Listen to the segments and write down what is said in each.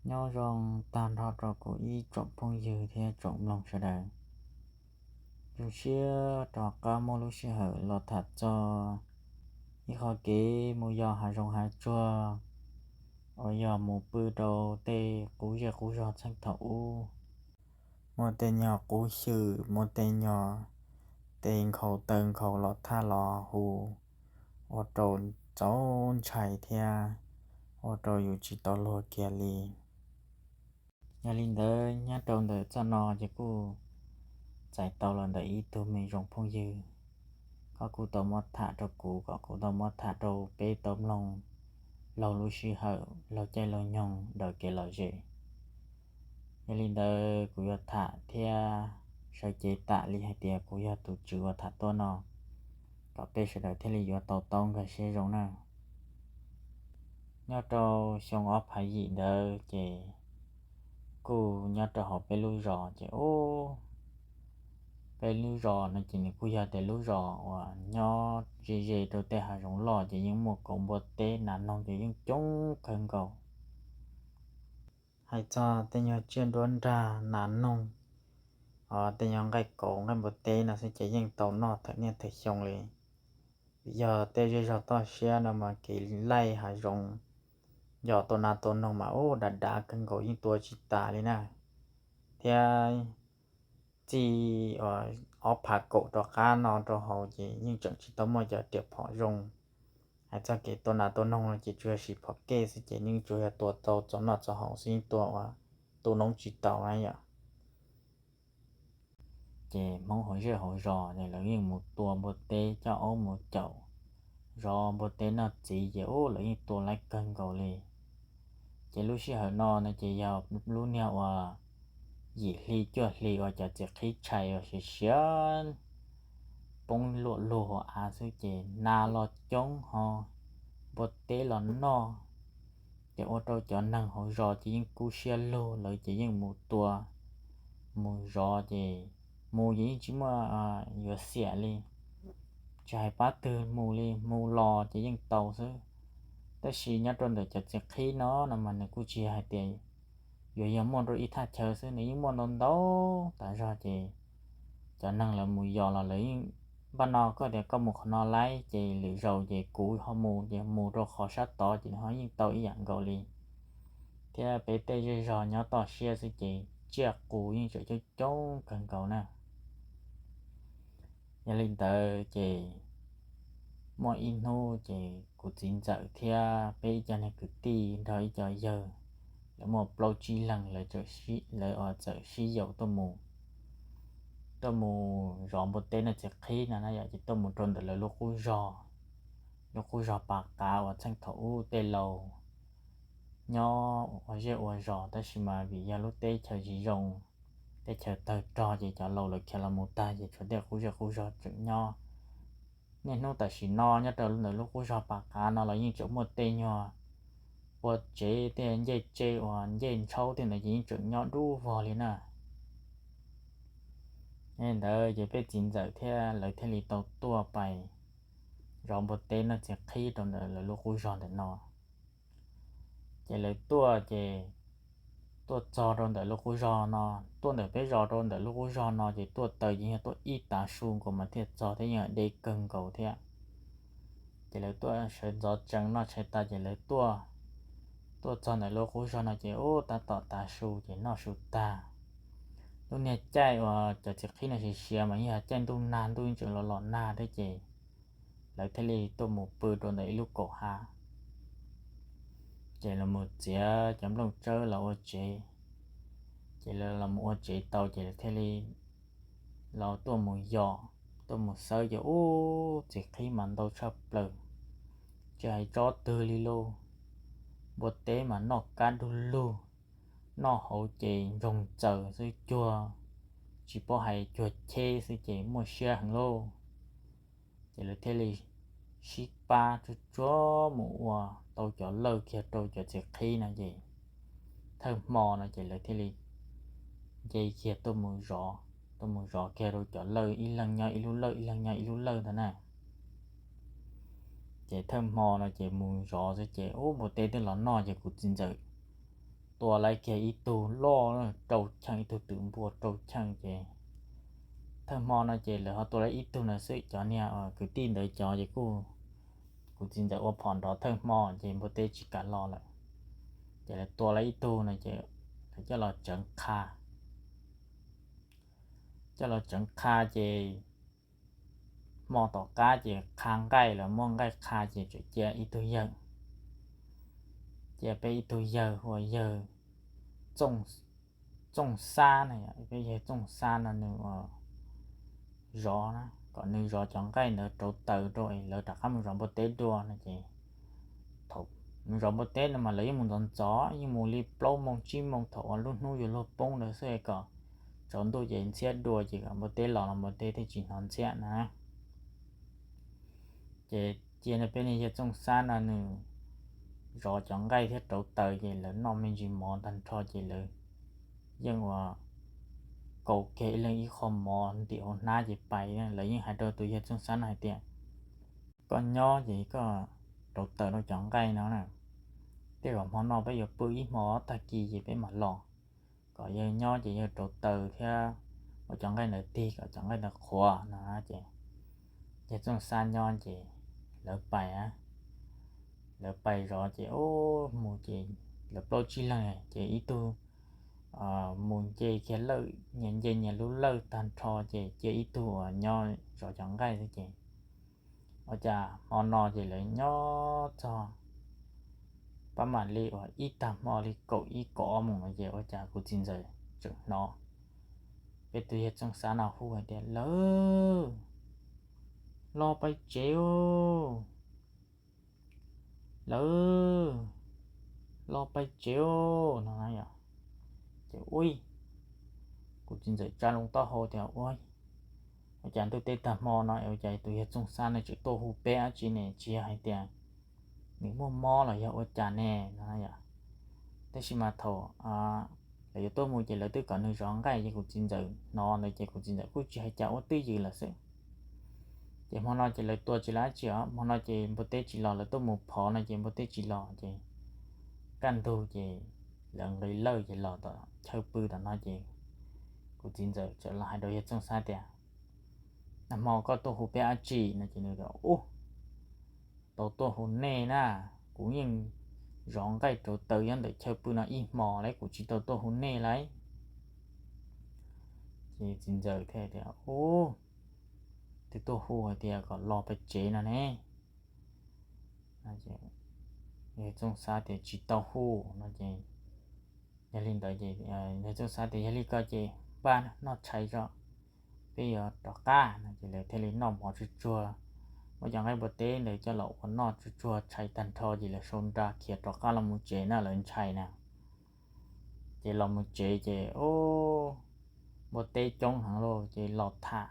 Nyob zoo tag nrho rau kuv ib tsoom phooj ywg thiab tsoom mloog sawv daws. Zoo siab rov qab muaj lub sij hawm los tham txog ib qho kev mus yos hav zoov hav tsuag uas yog mus pw rau tej qub zej qub zog txheej thaum ub. Muaj tej nyuag qub xyw, muaj tej nyuag tej nkhaus taw nkhaus los thaj los hu, ua rau txaus ntshai thiab ua rau yus tsis tau luag kiag li. Yog li ntawd nyob rau ntawm txoj no ces kuj txais tau los ntawm ib tug me zoo phooj ywg, koj kuj tau muab tham rau kuv kom kuv tau muab tham rau peb tau mloog laug lub sij hawm laug caij laug nyoog daws kev lom zem. Yog li ntawd kuv yuav tham thiab sawv cev tam li hais tias kuv yog tus tswv uas tham tuaj no, kom peb sawv daws thiaj li yuav tau taub nkag siab zoo na. Nyob rau xyoo ob phav yim ntawd ces kuj nyob rau hauv peb lub zos ces ub, peb lub zos no ces nws kuj yog tias lub zos uas nyob ze ze rau tej hav zoov loj ces yeej muaj kauv npua teb nas noog ces yeej coob kawg nkaus. Hais txog tej nyuag tsiaj nruab nrag nas noog, o tej nyuag nqaij kauv nqaij npua teb no xwb ces yeej tau noj thawm niaj thawm xyoo li. Vim yog tej zej zog toj siab no mas kev laij hav zoov yos tua nas tua noog mas ub dav dav kawg nkaus yeej tua tsis tas li na. Thiab txij ob phav kaum rov qab no rau hauv ces yeej tseem tsis tau muaj cov riam phom zoo. Hais txog kev tua nas tua noog no ces tsuas yog siv phom kej xwb ces yeej tsuas yog tua tau txaus noj txaus haus xwb, yeej tua ua tu noob tsis tau na yom. Ces Hmoob hauv zej hauv zos ces lawv yeej mus tua npua teb coj aub mus caum zov npua teb noj txiv ces ub lawv yeej tua laib kawg nkaus li. Ces lub sij hawm no no ces yog lub niag uas yim hli cuaj hli uas cov txiv qhib tshais uas siav siav poob luaj lug hauv av xwb ces nas los coob ho npua teb los noj. Ces ua rau cov neeg hauv zos ces yeej kub siab lug, lawv ces yeej mus tua mus zov ces mus ces yeej tsis muaj yuav xiam li, tsis hais pab twg mus li, mus los ces yeej tau xwb. Tab sis nyob rau ntawm cov txiv qhib no no mas nws kuj tsis hais tias yuav yog muaj rau ib thaj chaw xwb, nws yeej muaj ntau ntau tas zog ces cov neeg lawv mus yos los lawv yeej, npaj no koj tias koj mus qhov no laib ces lwm zaus ces kuv ho mus ces mus rau qhov sab tod ces nws ho yeej tau ib yam nkaus li. Thiab peb tej zej zog nyob toj siab xwb ces tsiaj qus yeej tseem coob coob kawg nkaus na. Yog li ntawd ces muaj ib hnub ces kuv txiv ntxawm thiab peb ib co niag kwv tij nrog ib co yawg, lawv muaj plaub tsib leeg, lawv txawm sib yaum tuaj mus, tuaj mus zov npua teb noj txiv qhib no na yom, ces tuaj mus rau ntawm lawv lub qub zog, lub qub zog Pas Qav uas txheej thaum ub tej laus nyob ua zej ua zos, tab sis mas vim yog lub teb chaws tsis zoo, teb chaws tawg rog ces cov laus lawv khiav los mus tag ces tshuav tej qub zej qub zog tseem nyob. Niaj hnub tam sim no nyob rau ntawm lub qub zog Pas Qav no los yeej tseem muaj tej nyuag ua tsev, tej ncej tsev uas ncej ntshaub tej ntawd ces yeej tseem nyob dub vog li na. Yog li ntawd ces peb txiv ntxawm thiab lawv thiaj li tau tuaj pais zov npua teb noj txiv qhib rau ntawm lawv lub qub zog ntawm no. Ces lawv tuaj ces tuaj txog rau ntawm lub qub zog no, tuaj ntawm peb zos rau ntawm lub qub zog no ces tuaj taw ces yog tuaj ib tav su nkaus mas thiaj txog thiab, yeej deb kawg nkaus thiab. Ces lawv tuaj sawv ntxov tsees noj tshais tas ces lawv tuaj, tuaj txog ntawm lub qub zog no ces ub tab tom tav su ces noj su tag. Lub niag caij uas cov txiv qhib no siav siav mas yog caij ntuj nag, ntuj yeej tseem los los nag thiab ces lawv thiaj li tuaj mus pw rau ntawm ib lub kaum hav. Ces los mus txiav cov nplooj tsawb los ua tsev. Ces lawv los mus ua tsev tau ces lawv thiaj li los tuaj mus yos, tuaj mus xawb ces ub txiv qhib mas ntau tshaj plaws, tsis hais tsob twg li lauj. Npua teb mas noj kab dug lug, noj hauv ces ntsoog txaws xwb, cuag tsis paub hais cuag cheb xwb ces muaj siab heev lauj. Ces lawv thiaj li sib pab tsuag tsuag mus ua tau cov lawj kiag rau cov txiv qhib no ces thawj hmo no ces lawv thiaj li nce kiag tuaj mus zov, tuaj mus zov kiag rau cov lawj, ib leeg nyob ib lub lawj, ib leeg nyob ib lub lawj ntag na. Ces thawj hmo no ces mus zov xwb ces ub npua teb twb los noj ces kuv txiv ntxawm tua lawv kiag ib tug loj rau cheej, ib tug twm npua rau cheej ces thawj hmo no ces lawv ho tua lawv ib tug no xwb, cov niag kwv tij ntawd cov ces kuj, kuv txiv ntxawm ua phom nrov thawj hmo ces npua teb tsis kam los lawm. Ces lawv tua lawv ib tug no ces lawv coj los tseev qha, coj los tseev qha ces hmo tom qab ces qha nqaij, lawv muab nqaij qha ces tseem cia ib tug yawg, cia peb ib tug yawg hu ua yawg Txooj Xab na, peb yawg Txooj Xab no nws ua zov na, kom nws zov cov nqaij ntawd rauv taws rau es lawv rov qab mus zov npua teb dua no ces thaum mus zov npua teb no mas lawv yeej mus ntxov ntxov, yeej mus li plaub moo tsib moo thaum uas lub hnub yuav luag poob ntawd xwb, kom tsaus ntuj ces ntxhiab dua ces kom npua teb los los npua teb thiaj tsis hnov ntxhiab na. Ces cia peb niag yawg Txooj Xab no nws zov cov nqaij thiab rauv taws ces lawv noj me ntsis mov tag nrho ces lawv yeej ua kaus kiag ib leeg ib qho mov ntim hauv hnab ces pais. Lawv yeej hais rau tus yawg Txooj Xab no hais tias, koj nyob ces koj rauv taws rau cov nqaij no na, tej zaum hmo no peb yuav pw ib hmo, tag kis ces peb mam los. Kom yawg nyob ces yawg rauv taws thiab ua cov nqaij ntawd tig kom cov nqaij ntawd qhuav no ces yawg Txooj Xab nyob ces lawv pais, lawv pais zov ces mus ces lawv plaub tsib leeg ces ib tug mus nce kiag lawj, nyias nce nyias lub lawj tag nrho ces cia ib tug uas nyob zov cov nqaij xwb ces ua cas hmo no ces lawv nyob txog pab mam li uas ib tag hmo li kaum ib kaum ob moos no ces ua cas kuv txiv ntxawm tseem hnov peb tus yawg Txooj Xab no hu hais tias, lawv los pais tsev os, lawv los pais tsev os no na yom. Ces ua kuv txiv ntxawm tsa loo taub hau tias, ua, ua cas ntuj teb tag hmo no ua cas tus yawg Txooj Xab no tseem tuaj hu peb dab tsi ne, tsis yog hais tias nws muaj mob los yog ua cas ne no yom. Tab sis mas thaum lawv yuav tuaj mus ces lawv twb kom nws zov nqaij ces kuv txiv ntxawm hnov ntawd ces kuv txiv ntxawm kuj tsis hais cas ua twj ywm lawm xwb. Ces hmo no ces lawv tua tsis los dab tsi os, hmo no ces npua teb tsis los, lawv tuaj mus phov no ces npua teb tsis los ces kaj ntug ces lawv nqis lawj ces los tom chaw pw tom no ces kuv txiv ntxawm txawm los hais rau yawg Txooj Xab tias, nag hmo koj tuaj hu peb dab tsi no ces nws tias, ub, tau tuaj hu nej na, kuv yeej zov nqaij rauv taws nyob ntawm chaw pw no ib hmo lawm, kuv tsis tau tuaj hu nej lauj. Ces txiv ntxawm thiaj tias, ub, twb tuaj hu hais tias kom los pem tsev no ne. Yawg Txooj Xab tias tsis tau hu no ces, yog li ntawd ces yawg Txooj Xab tias yog li ko ces npaj noj tshais tso, peb yuav rov qab no ces lawv thiaj li noj mov tsuag tsuag, muab cov nqaij npua teb ntawd coj los ua noj tsuag tsuag tshais tag nrho ces lawv sau nra khiav rov qab los mus tsev na, lawv ntshai na. Ces los mus tsev ces npua teb coob heev lauj ces los tham,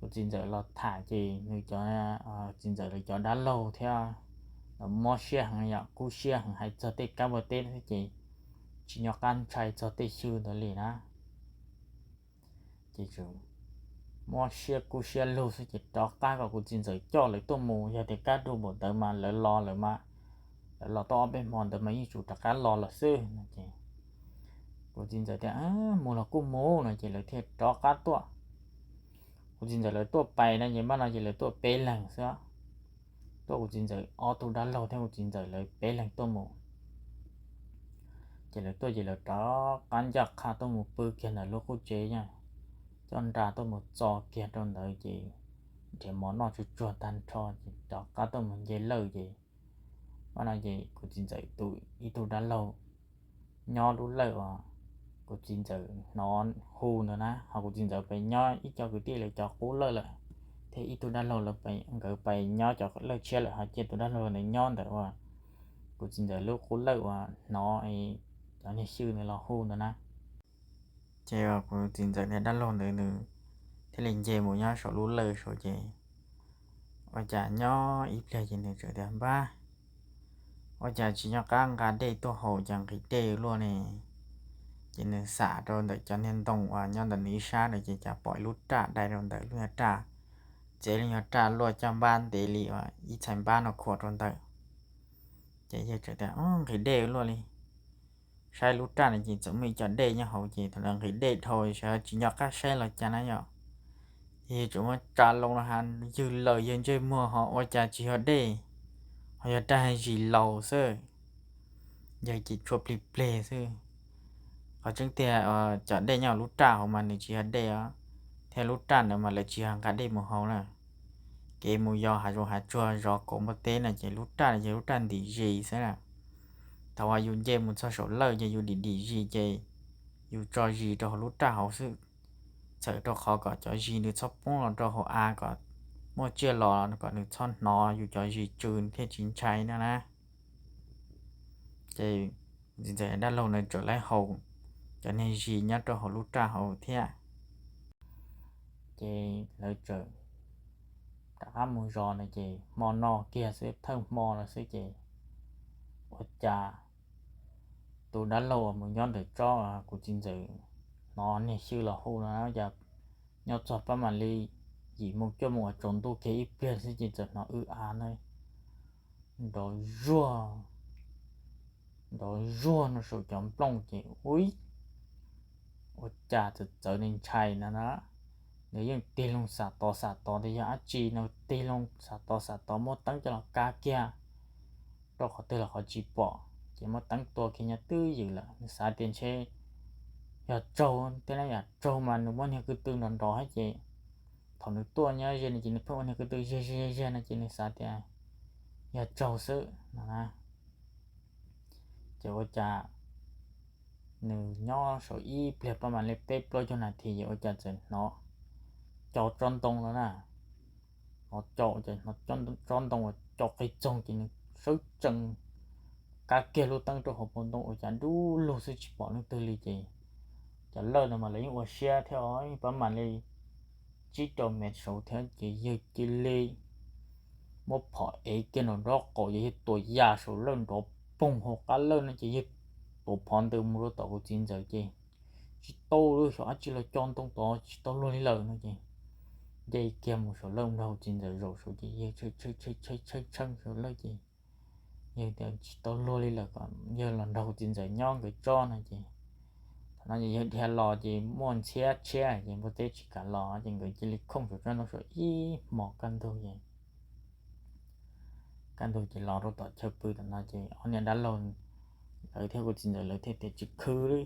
kuv txiv ntxawm los tham ces nws cov, txiv ntxawm lawv cov dab laug thiab los mob siab heev yom, kub siab heev hais txog tej kab npua teb thiab ces tsis nco qab ntshai txog tej xyw ntawd li na. Ces tseem mob siab kub siab lug xwb ces rov qab kom kuv txiv ntxawm coj lawv tuaj mus, yog tias kaj ntug npaum ntawd mas lawv los lawm mas, lawv los tau ob peb hmo ntawd mas yeej tsum rov qab los lawm xwb no ces kuv txiv ntxawm tias mus los kuj mus no ces lawv thiaj rov qab tuaj. Kuv txiv ntxawm lawv tuaj pais no ces npaj no ces lawv tuaj peb leeg xwb, tuaj kuv txiv ntxawm ob tug dab laug thiab kuv txiv ntxawm lawv peb leeg tuaj mus. Ces lawv tuaj ces lawv rov qab ncaj qha tuaj mus pw kiag ntawm lub qub tsev, coj nra tuaj mus txo kiag rau ntawd ces nrhiav mov noj tsuag tsuag tag nrho ces rov qab tuaj mus nce lawj ces, npaj no ces kuv txiv ntxawm tus ib tug dab laug nyob lub lawj uas kuv txiv ntxawm hnov hu ntawd na, ho kuv txiv ntxawm pais nyob ib co kwv tij lawv cov qub lawj lawm, thiab ib tug dab laug lawv, nkawd pais nyob cov lawj tshiab lawm, ho cia tus dab laug ntawd nyob ntawm uas kuv txiv ntxawm lub qub lawj uas hnov cov niag xyw ntawd los hu ntawd na. Ces kuv txiv ntxawm niag dab laug ntawd nws thiaj li nce mus nyob saum lub lawj saud ces ua cas nyob ib pliag ces nws txawm tias, npab, ua cas tsis nco qab nqa dej tuaj haus cas nqhis dej luaj ne? Ces nws xam rau ntawm cov niag ntoo uas nyob ntawm nws ib sab na ces cas pom ib lub raj dai rau ntawm, lub nyuag raj, txev lub nyuag raj luaj caj npab ntev li uas ib txhais npab no khuam rau ntawm. Ces yawg txawm tias, nqhis dej luaj li, saib lub raj no ces txawm muaj ib co dej nyob hauv ces thaum lawv nqhis dej dhau sawv tsis nco qab saib los cas na yom. Ces yawg tseem muab tsa loo los ha, ywg lawm yawg ntsej muag ho ua cas tsis yog dej, ho yog raj zis laus xwb. Yawg ces tshua plig pleg xwb. Qhov tseeb tiag cov dej nyob hauv lub raj hauv mas nws tsis yog dej os, thiab lub raj ntawd mas lawv tsis yog nqa dej mus hauv na. Kev mus yos hav zoov hav tsuag zov kauv npua teb no ces lub raj no ces lub raj ntim zis xwb na. Thaum uas yus nce mus txog saum lawj ces yus dim dim zis ces yus tso zis rau hauv lub raj hauv xwb, txhawm rau qhov kom cov zis nws txhob poob los rau hauv av kom muaj tsiaj los kom nws txhob hnov yus cov zis tsw thiaj tsis ntshai no na. Ces txiv ntxawm dab laug na txawm lawv haus cov niag zis nyob rau hauv lub raj hauv thiab. Ces lawv txawm rov qab mus zos no ces hmo no kiag xwb, thawj hmo no xwb ces ua cas tus dab laug uas mus nyob ntawm tsob kuv txiv ntxawm hnov niag xyw los hu no cas nyob txog pab mam li yim moo cuaj moo uas tsaus ntuj kiag ib pliag xwb ces txawm hnov w av na, nrov zuag, nrov zuag no saum cov nplooj ces ua cas txawm txawv ntshai no na. Nws yeej tig loo xam tod xam tod tias yog dab tsi no, tig loo xam tod xam tod muab teeb coj los kav kiag rau qhov twg los qhov tsis pom ces muab teeb tua kiag nyob twj ywm lawm. Nws xav tias ntshe yog tsaug, tej no yam tsaug mas nws muab niag ko tw nrov nrov thiab ces thaum nws tuaj nyob ze no ces nws pheej ua niag ko tw ziag ziag ziag no ces nws xav tias yog tsaug xwb no na. Ces ua cas nws nyob saum ib pliag pab mam li peb plaub caug nas this ces ua cas txawm hnov co tsob ntoo no na. Hnov co, hnov tsob ntoo uas co qis txoog ces nws sawv tsees kav kiag lub teeb rau hauv paus ntoo ua cas dub lug xwb tsis pom leej twg li ces cov lawj no mas lawv yeej ua siab thiab os, pab mam li tsib rau mev saud thiab ces yawg cia li muab phom ev kiag nraum nraub qaum ces yawg tuam ya saum lawj nrov poog hauv qab lawj no ces yawg tuav phov ntws mus rau tom kuv txiv ntxawm ces tsis tau lawm, xyov dab tsi los co ntoo tod tsis tau luag li lawm no ces nce kiag mus saum lawj nrog kuv txiv ntxawm zaum saud ces yawg tshee tshee tshee saum lawj ces yawg tias tsis tau luag li lawm kom yawg los nrog kuv txiv ntxawm nyob nkawd tsob no ces thaum no ces yawg dhia los ces muaj ntxhiab tshiab ces npua teb tsis kam los ces nkawd cia li khooj saum tsob ntoo saum ib hmos kaj ntug ces kaj ntug ces los rau tom chaw pw tom no ces ob niag dab laug lawv thiab kuv txiv ntxawm lawv thiaj tias tsis khw li.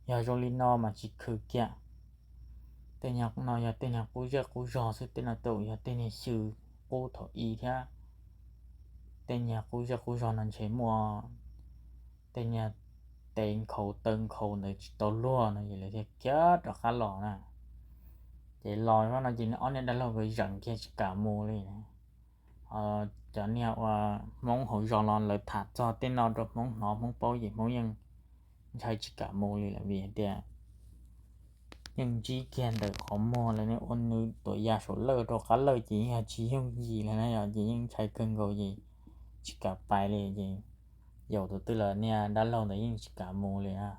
Yog zoo li no mas tsis khw kiag. Tej nyuag no yog tej nyuag qub zej qub zog xwb, tej no tau yog tej niag xyw qub thaum i thiab. Tej nyuag qub zej qub zog no ntshe muaj tej niag tes nkhaus taw nkhaus ntawd tsis tau luag no ces lawv thiaj khiav rov qab los na. Ces los zoj no ces ob niag dab laug nkawd zeem kiag tsis kam mus li. Cov niag ua Hmoob hauv zos los lawv tham txog tej no rau Hmoob hnov Hmoob paub ces Hmoob yeej ntshai tsis kam mus li lawm vim hais tias yeej ntsib kiag ntawm qhov muag lawv ua nws tuam ya saum lawj rau qab lawj ces yog tsis yooj yim li na yom, ces yeej ntshai kawg nkaus ces tsis kam pais li ces yaum tus twg los niag dab laug ntawd yeej tsis kam mus li na.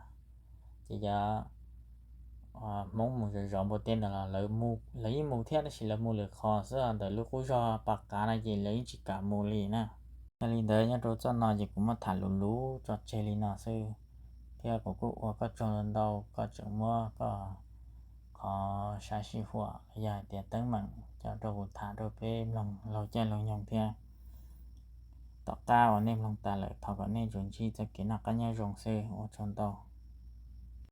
Ces cov Hmoob mus zov zov npua teb ntawd los lawv yeej mus thiab tab sis lawv mus lwm qhov xwb, ntawm lub qub zog pas qav no ces lawv yeej tsis kam mus li na. Yog li ntawd nyob rau txoj no ces kuv muab tham luv luv tso tseg li no xwb, thiab kuv kuj ua koj tsaug ntau, koj tseem muab koj qhov sab sij huam los yog hais tias teeb meem coj rau kuv tham rau peb mloog laug caij laug nyoog thiab. Tom qab uas nej mloog tas lawm thov kom nej tsuas ntsib txoj kev noj qab nyob zoo xwb, ua tsaug ntau.